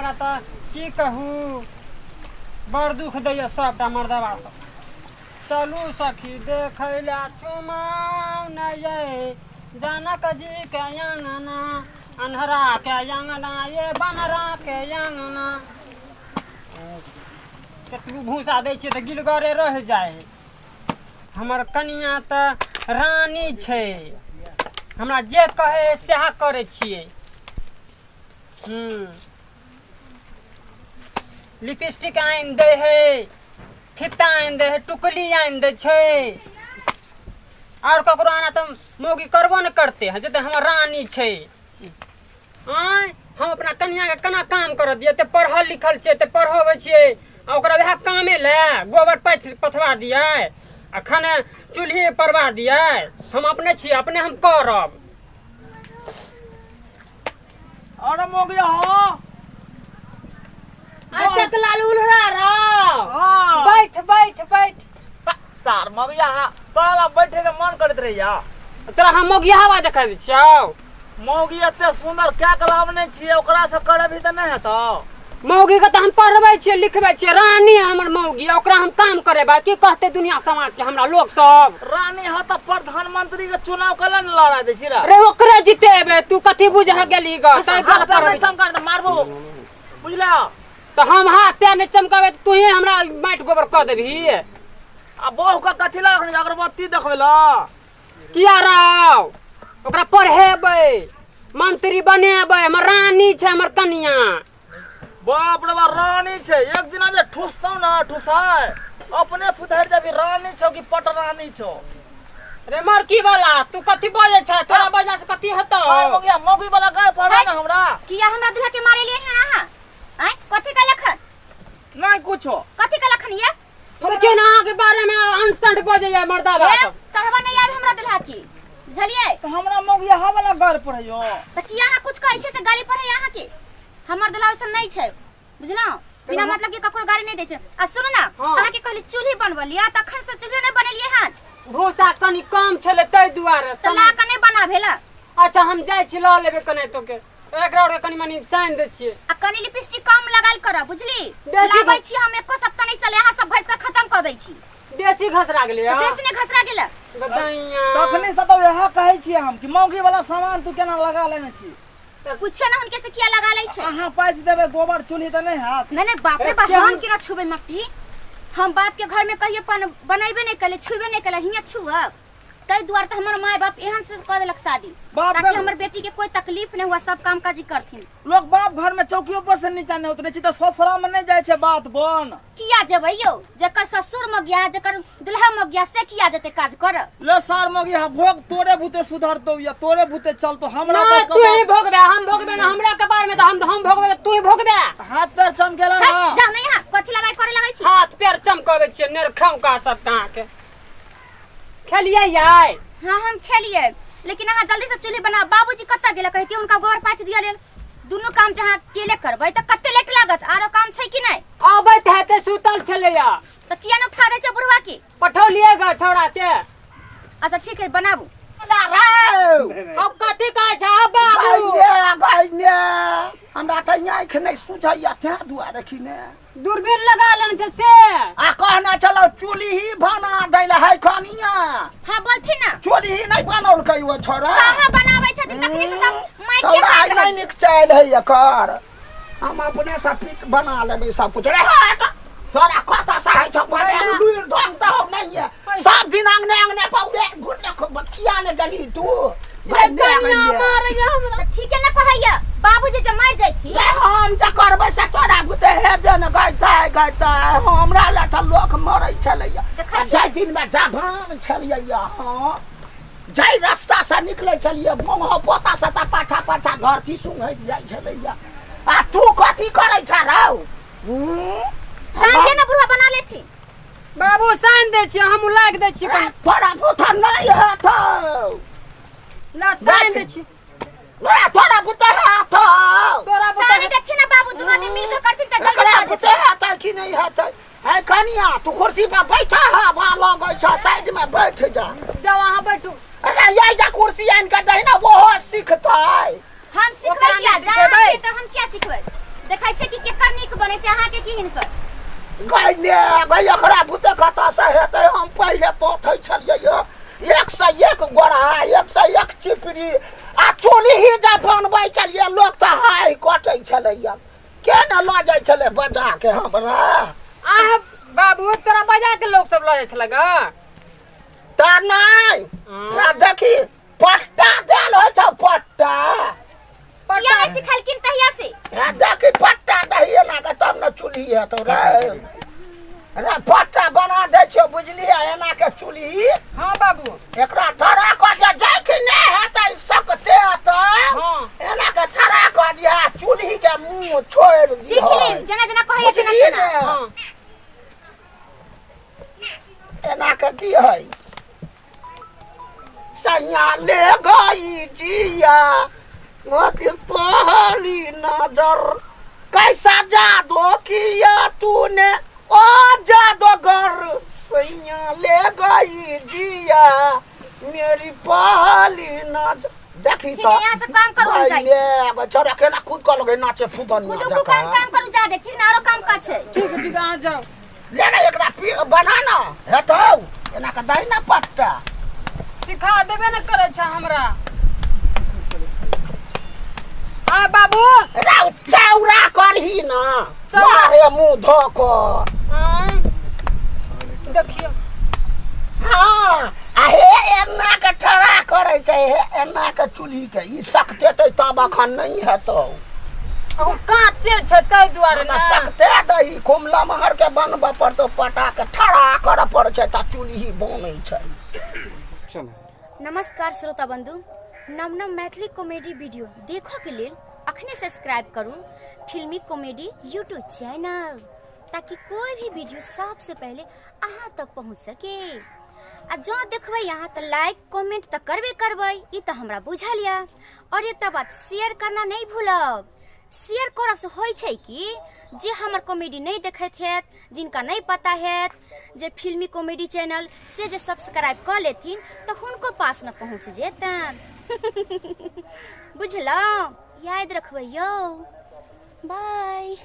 हमरा तऽ की कहू, बड़ दुख दैया सबटा मर्दबा सब। चलू सखी देखै लए चुमाओ ये जनक जी के अंगना, अन्हरा के अंगना ये बनरा के अंगना। कतबो भूसा दै छियै तऽ गिलगरे रहि जाइ है। हमर कनिया तऽ रानी छै, हमरा जे कहै है सएह करै छियै। लिपस्टिक आनि दै है, फीता आनि दै है, टुकली आनि दै छै। आओर ककरो आना तऽ मौगी करबो ने करते हैं, जते हमर रानी छै। आँय, हम अपना कनियाके केना काम करऽ दियै? एते पढ़ल लिखल छियै, एते पढ़बै छियै, आ ओकरा वएह कामे लए गोबर पाथि पथवा दियै आ खाना चूल्ही परवा दियै। हम अपने छियै, अपने हम करब। अरे मोगिया हो। अच्छा तो लालू उल्हरा रहो। हाँ। बैठ बैठ बैठ। सार मोगिया हाँ, तोरा ला बैठे के मन करैत रहिया। तोरा हम मोगिया हवा देखा दै छियौ। मौगी एते सुंदर क्या के लावने छियै, ओकरा से करबही तऽ नहि हेतौ। मौगी के तऽ हम पढ़बै छियै लिखबै छियै, रानी है हमर मौगी, ओकरा हम काम करेबै। की कहते दुनिया समाज के हमरा लोग सब? रानी हो तऽ प्रधानमंत्री के चुनाव कला ने लड़ा दै छी रे। रे ओकरे जितेबै, तू कथी बुझ गेली ग? ताहि दुआरे हाथ पैर पढ़बै नहि चमका तऽ मारबो, बुझला? तऽ हम हाथ पैर नहि चमकाबै तऽ तूही हमरा माटि गोबर कऽ देबही। आ बहु के कथी लए रखने छी? अगरबत्ती देखबै लए? किया राव, ओकरा पढ़ेबै, मंत्री बनेबै। हमर रानी छै हमर कनिया। बाप रे बाप, रानी छै। एक दिना जे ठुसतौ ने ठुसाय अपने सुधरि जेबही, रानी छौ कि पटरानी छौ। रे मरकी वाला, तू कथी बजै छै? तोरा बजला से कथी हेतौ? मार मौगिया, मौगी वाला गाय पढ़ा ना हमरा। किया हमरा दूल्हा के मारे लिए हैं अहाँ? आँय, कथी कहलक हन? नहीं कुछो। कथी कहलक हन ये? देखियौ ने अहाँके बारे में अनसंट बजैया मर्दाबा ए, सब। चढ़बा नहीं आबे हमरा दूल्हा के, बुझलियै? तऽ हमरा मौगिया हा वाला गारि पढ़ैयो। तऽ किया अहाँ कुछ कहै छियै से गाली पढ़ैया अहाँके? हमर दूल्हा वैसन नहीं छै, बुझलहुँ? बिना मतलब के ककरो गाली नहीं दै छै। आ सुनू ना, हाँ। अहाँके कहली चूल्ही बनबऽ लिअ, तखन से चूल्ही नहीं बनेलियै हन। भूसा कनि कम छलै ताहि दुआरे। तऽ ला कऽ नहि बना भेल। अच्छा हम जाइ छी लऽ लेबै केनाहितो के, एकरा और कनि मनि सानि दै छियै। आ कनि लिपस्टिक कम लगायल करब, बुझली? बेसी लाबै छी हम एको सप्ताह नहीं चले, अहाँ सब भैंस के खत्म कऽ दै छी। बेसी घसरा गेलै। तऽ बेसी नहि घसरा गेल। गदैया। तखनी से तऽ इएह कहै छियै हम कि मौगी वाला सामान तू केना लगा लेने छी। पूछियो ना हुनके से किया लगा लै छै। अहाँ पाइच देबै गोबर चूल्ही तऽ नहि हैत। नहीं नहीं, बाप रे बाप, हम केना छुबै मट्टी? हम बाप के घर में कहियो पन बनेबे नहीं कले, छुबे नहीं कले, हियां छुअब। ताहि दुआरे तऽ हमर माय बाप एहन से कऽ देलक शादी, बाप ताकि रे। हमर बेटी के कोई तकलीफ नहीं हुआ, सब काम काज करथिन। लोग बाप घर में चौकियो पर से नीचा नहीं उतरे छै तऽ ससुरा में नहीं जाइ छै बात बन। किया जेबै यौ? जकर ससुर मर गया, जकर दुल्हा मर गया, से किया जेतै काज कर? ले सार मगी हा भोग तोरे भूते सुधरतौ या तोरे भूते चलतौ हमरा ना, बस तू ही भोगबे, हम भोगबे ना। हमरा कपार में तो हम भोगबे त तू ही भोगबे। हाथ पैर चमकेला हे, ना। जाउ ने यहाँ, कथी लड़ाई करे लगै छी? हाथ पैर चमकबै छियै नेरखौका सब कहाँ के खेलियै याय? हाँ हम खेलियै, लेकिन अहाँ जल्दी से चूल्ही बनाउ। बाबूजी कतऽ गेलै? कहतियै हुनका गोबर पाथि दिअ लेल। दुनू काम जहाँ अकेले करबै तऽ कते लेट लागत? आरो काम छै कि नहि? अबैत हेतै, सुतल छलैया। तऽ किया ने उठा दै छै बुढ़वा के? पठौलियै ग छौड़ा के। अच्छा ठीक है, बनाबू। अब कथी कहै छै बाबू? गैने हमरा तऽ आँखि नहि सुझैया, तें दुआरे कि ने दूरबीन लगा लेने छै से। आ कहने छलौ चूल्ही बना दै लए है कनिया। हाँ बोलथिन ना। चूल्ही नहि बनौलकै ओ छोरा। कहाँ बनाबै छथिन? तखनी से तऽ माइके छौड़ा साथ नहि नीक चालि है एकर। हम अपने से पीट बना लेबै सब कुछ। रे हट, तोरा कतऽ से होइ छौ बनेल? लुरि ढंग से हौ नहीं है। सब दिन अंगने अंगने पौड़े घुरने किया ने गेली तू? गइने गइने। तऽ ठीके ने कहैया बाबूजी, जे मरि जैथिन। ले हम जे करबै से तोरा बुते हेबे ने। गैतै गैतै, हमरा लए तऽ लोक मरै छलैया। देखै आ छियै। जाहि दिनमे जवान छलियै, हँ, जाहि रास्ता से निकलै छलियै मोह पोता से तऽ पाछा पाछा धरती सुंघैत जाइ छलैया। आ तू कथी करै छ रौ? हूँ? साँझे ने बुढ़वा बना लेथिन। बाबू सानि दै छियै, हमहूँ लागि दै छियै कनि। तोरा बुते नहि हेतौ। ला सानि दै छियै। रे तोरा बुते हेतौ। तोरा बुते सानि देथिन ने बाबू, दुनू आदमी मिल के करथिन तऽ जल्दी एकरा भऽ बुते जेतै। हेतै कि नहि हेतै? है कनिया, तू कुर्सी पर बैठा, हवा लगै छ, साइड में बैठ जा। जाओ अहाँ बैठू। अरे ये जा कुर्सी आनि के दही ना, ओहो सीखतै। हम सिखबै ओकरा किया? नहि जा सिखेबै। तऽ हम किया सिखबै? देखै छै कि केकर नीक बनै छै अहाँ के की हिनकर। गै ने गै, एकरा बुते कतऽ से हेतै? हम पहिले पोथै छलियै यौ 101 गोड़ा, 101 चिपरी आ चूल्ही जे बनबै छलियै, लोक तऽ हाय कटै छलैया, के ने लऽ जाइ छलै बजा के हमरा। आह बाबू, तोरा बजा के लोग सब लऽ जाइ छलै ग? तऽ नहि, आ देखी पट्टा देल होइ छौ, पट्टा। किया नहि सिखेलखिन तहिया से? आ देखी पट्टा दही एना के तब ने चूल्ही हेतौ रे। रे पट्टा बना दै छियौ, बुझलियै? एना के चूल्ही। हाँ बाबू। एकरा ठड़ा कऽ दे, जाय कि नहि हेतै सकते तऽ। हाँ। एना के ठड़ा कऽ दिहा, चूल्ही के मुँह छोड़ि सीख दिहऽ। लेब जेना जेना कहैया तेना बुझलियै तेना। ने? हाँ। एना के दिहै। सैया ले गई जिया मोती पहली नजर, कैसा जादू किया तूने ओ जादूगर, सैया ले गई जिया मेरी पहली नजर। देखी ठीक तो है, यहाँ से काम करू हम जाइ छी। भाई, छोड़ा केना कूद कऽ लगै नाचे फुदनिया खुद को काम जकाँ। काम करू जा दे, ठीक ना? आरो काम का छै। ठीक है, ठीक है, अहाँ जाओ। ले ना एकरा बना ना हेतौ, एना के दही ना पट्टा। सिखा देबे ने करै छै हमरा। आ बाबू, रे चौरा करही ना, चौरा। मारे मुँह धो कऽ। आँय, देखियौ। हाँ, आ हे एना के ठड़ा करै छै, हे एना के चूल्ही के ई सकतेतै तब अखन नहि हेतौ। ओ काचे छै ताहि दुआरे ना ने। सकते दही खूब लमहर के बनबऽ पड़तौ, पटा के ठड़ा करऽ पड़ै छै तऽ चूल्ही बनै छै। नमस्कार श्रोता बंधु, नव नव मैथिली कॉमेडी वीडियो देखऽ के लेल अखने सब्सक्राइब करू फिल्मी कॉमेडी यूट्यूब चैनल, ताकि कोई भी वीडियो सबसे पहले अहाँ तक पहुँच सके। आ जँ देखबै अहाँ तऽ लाइक कमेंट तऽ करबे करबै, ई तऽ हमरा बुझल यऽ। और एकटा बात, शेयर करना नहि भूलब। शेयर करऽसँ होइ छै कि जे हमर कॉमेडी नहि देखैत हैत, जिनका नहि पता हैत जे फिल्मी कॉमेडी चैनल, से जे सब्सक्राइब कऽ लेथिन तऽ हुनको पास ने पहुँच जेतनि। बुझलहुँ? याद रखबै यौ। बाय।